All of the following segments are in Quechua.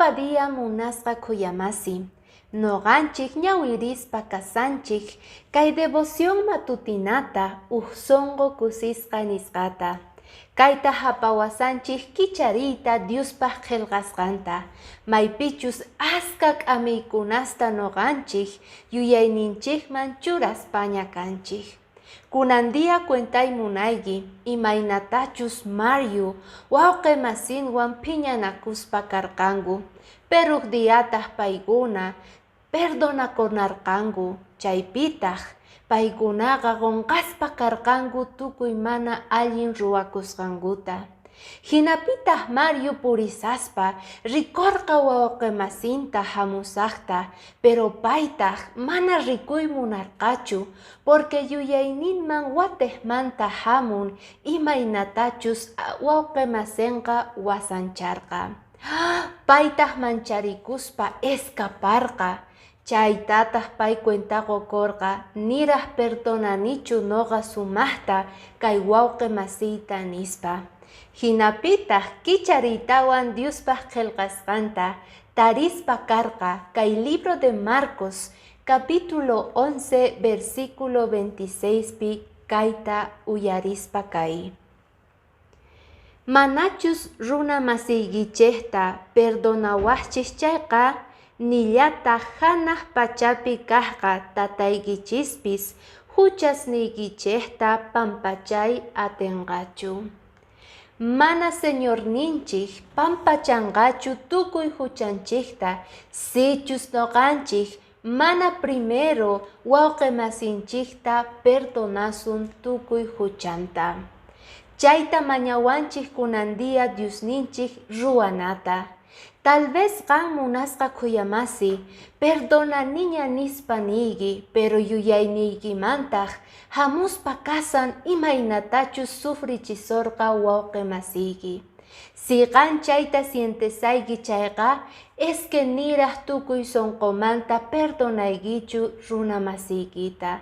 Ñawpa día munasqa khuyamasi, noqanchik ñawirispa kasanchik kay devoción matutinata uj sonqo kusisqa nisqata. Kayta hapawasanchik kichariyta Diospaq qillqasqanta, maypichus aska k'amiykunasta noqanchik yuyayninchikman churaspaña kanchik. Kunan día cuentay munayki imaynatachus Mario wawqi masinwan phiñanakuspa karqanku, pero diataq paykuna perdonakunarqanku, chaypitaq paykunaqa qunqaspa karqanku tukuy mana allin ruwakusqankuta. Hinapitaq Mario purisaspa rikurqa wawqi masinta hamusaqta, pero paytaq mana rikuy munarqachu, porque yuyayninman watiqmanta hamun imaynatachus wawqi masinqa wasancharqa. Paytaq mancharikuspa escaparqa. Chaytataq pay cuenta qukurqa niraq perdonanichu noqa sumaqta kay wawqi masiyta nispa. Hinapitaq kichariytawan Diospaq qillqasqanta tarispa karqa kay libro de Marcos capítulo 11 versículo 26 pi kayta uyarispa kay. Manachus runa masiykichikta perdonawaqchik chayqa, nillataq hanaq pachapi kaqqa tataykichispis huchasniykichikta pampachay atinqachu. Mana Señorninchik pampachanqachu tukuy huchanchikta sichus noqanchik mana primero wawqi masinchikta perdonasun tukuy huchanta. Chayta mañawanchik kunan día Diosninchik ruwanata. Tal vez qan munasqa khuyamasi, perdonaniña nispa niyki, pero yuyayniykimantaq hamuspa kasan imaynatachus sufrichisorqa wawqi masiyki. Si qan chayta sientesayki chayqa, es que niraq tukuy sunqumanta perdonaykichu runa masiykita.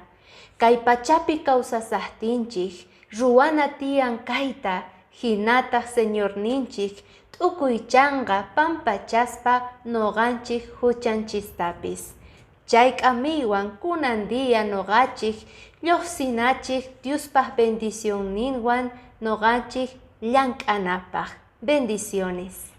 Kay pachapi kawsasaqtinchik ruwana tiyan kayta, hinataq Señorninchik t'ukuychanqa pampachaspa noqanchik huchanchistapis. Chay k'amiywan kunan día noqachik lluqsinachik Diospaq bendicionninwan noqanchik llank'anapaq. Bendiciones.